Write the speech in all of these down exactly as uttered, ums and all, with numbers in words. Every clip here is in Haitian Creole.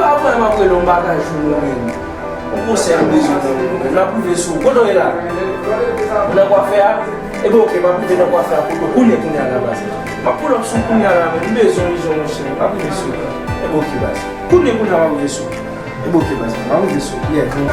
Apre m ap rele yon bagay sou nou menm. Yon konsèy m bezwen nan men nou menm. N ap rive sou ou. Kote w ye la? Ou nan kwafè a? Ebyen, oke, m ap rive nan kwafè a kote w kounye, kounye a la, baz. M ap pull up sou ou kounye a la menm. M bezwen w, Izo, monchè. M ap rive sou ou. Ebyen, oke, baz. Kounye, kounye a, m ap rive sou ou. Ebyen, oke, baz. M ap rive sou ou. Yeah, bon.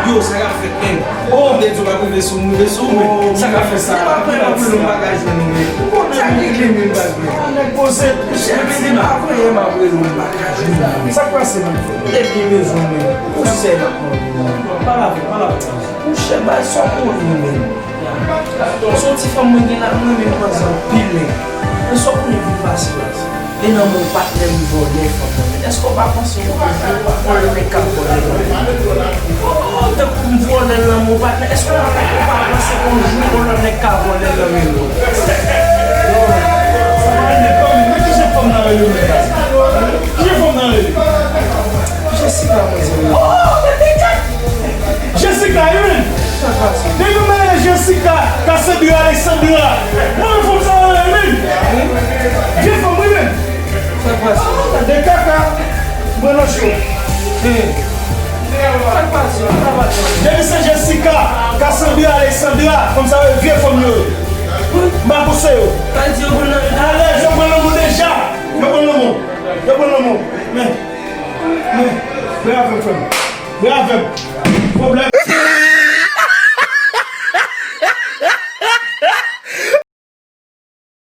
Yo, sa k ap fèt, menm? Oh, m te di w m ap rive sou ou, m rive sou ou, men sa k ap fèt sa? Se pa vrè m ap rele yon bagay jwenn ou, men. Sa k rele menm, baz, men? Nèg poze, chèf, se pa vrè m ap rele yon bagay jwenn ou, men. Sa k pase, menm? Te byen bezwen, men. Konsèy m ap mande w, men. Pale avè m, pale avè m. Monchè, baz, sa w konnen, men. Yon ti fanm mwen gen la, mwen menm manzè anpil, men. Men sa w konnen vin pase, baz. E nan men w patnè m vòlè fanm nan. Èske w pa panse yon jou yon lòt nèg ka vòlè l nan men m? Tankou m vòlè l nan men w patnè, èske w pa, w pa panse yon jou yon lòt nèg ka vòlè l nan men m? Non, sa pa vin fanm nan rele menm. Ki jan fanm nan rele menm? Ki jan fanm nan rele? Jessica, mwen di. Jessica, wi, menm. Depi mwen rele Jessica, Cassandra, Alexandra. Mwen menm fanm sa yo rele menm. Vye fanm, wi, menm. Sa k pase? De kaka. Mwen nan cho. Sa k pase? Depi se Jessica, Cassandra, Alexandra, fanm sa yo vye fanm yo ye. M pa pouse yo. Sa di yo pran nan. Alèz, yo pran nan moun deja. Yo pran nan moun. Yo pran nan moun. Men, men, brave frè m. Brave. Pwoblèm.